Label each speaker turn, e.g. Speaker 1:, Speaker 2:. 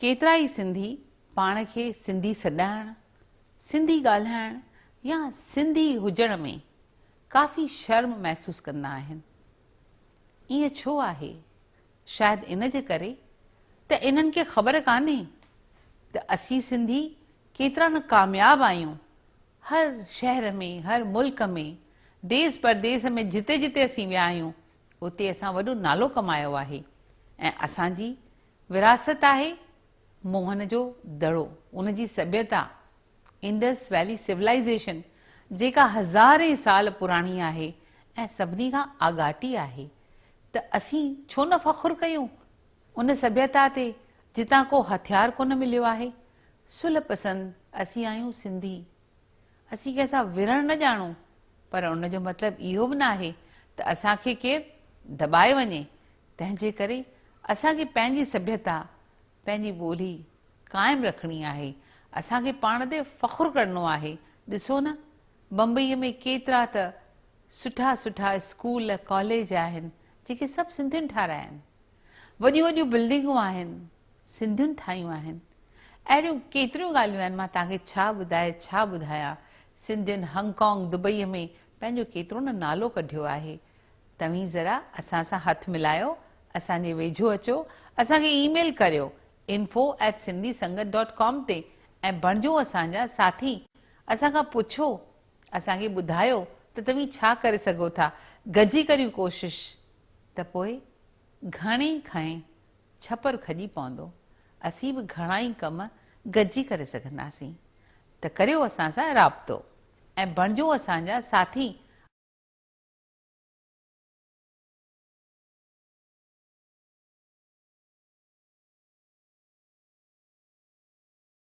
Speaker 1: ڪيترا ئي سنڌي پاڻ کي سنڌي سڏائڻ، سنڌي ڳالهائڻ يا سنڌي هجڻ ۾ ڪافي شرم محسوس ڪندا آهن. ائين ڇو آهي؟ شايد ان جي ڪري ته انهن کي خبر ڪانهي ته اسين سنڌي ڪيترا نه ڪامياب آهيون. هر شهر ۾، هر ملڪ ۾، ديس پرديس ۾ جتي جتي اسين ويا آهيون، اتي اسان وڏو نالو ڪمايو آهي ۽ اسان جي وراثت آهي موهن جو دڙو، ان جي سڀيتا، انڊس ويلي سولائيزيشن، جيڪا هزارين سال پراڻي آهي ۽ سڀني کان آڳاٽي آهي ته اسين ڇو نه فخر ڪيون ان سڀيتا تي جتان ڪو هٿيار ڪونه مليو آهي. صلح پسند اسين آهيون سنڌي. اسين ڪنهن سان وڙهڻ نه ڄاڻون پر ان جو مطلب اهو به ناهي ته اسان کي ڪير دٻائي وڃي. تنهن جي ڪري اسان کي پنهنجي سڀيتا، پنهنجي ٻولي قائم رکڻي آهي. اسان کي پاڻ تي فخر ڪرڻو آهي. ڏسو نه بمبئيء ۾ ڪيترا ته سٺا سٺا اسڪول، ڪاليج آهن جيڪي سڀ سنڌين ٺارايا آهن. وڏيون وڏيون بلڊنگون آهن، سنڌين ٺاهيون آهن. اهڙيون ڪيتريون ڳالهيون آهن مان توهان کي ڇا ٻڌائي ڇا ٻڌايان. سنڌين هنگ ڪانگ، دبئيء ۾ پنهنجو ڪيترو نه نالو ڪڍيو آهي. توهين ذرا اسان سان هٿ ملايو، اسان جي ويجهو اچو، اسان کي اي ميل ڪريو info at Sindhi Sangat dot com تي ۽ بڻجو اسان جا ساٿي. اسان کان پڇو، اسان کي ٻڌايو ته توهين ڇا ڪري سگهو ٿا. گڏجي ڪريون ڪوشش ته پوء گهڻي کئين ڇپر کڄي پوندو. اسين به گهڻا ئي ڪم گڏجي ڪري سگهنداسين. ته ڪريو اسان سان رابطو ۽ بڻجو اسان جا ساٿي.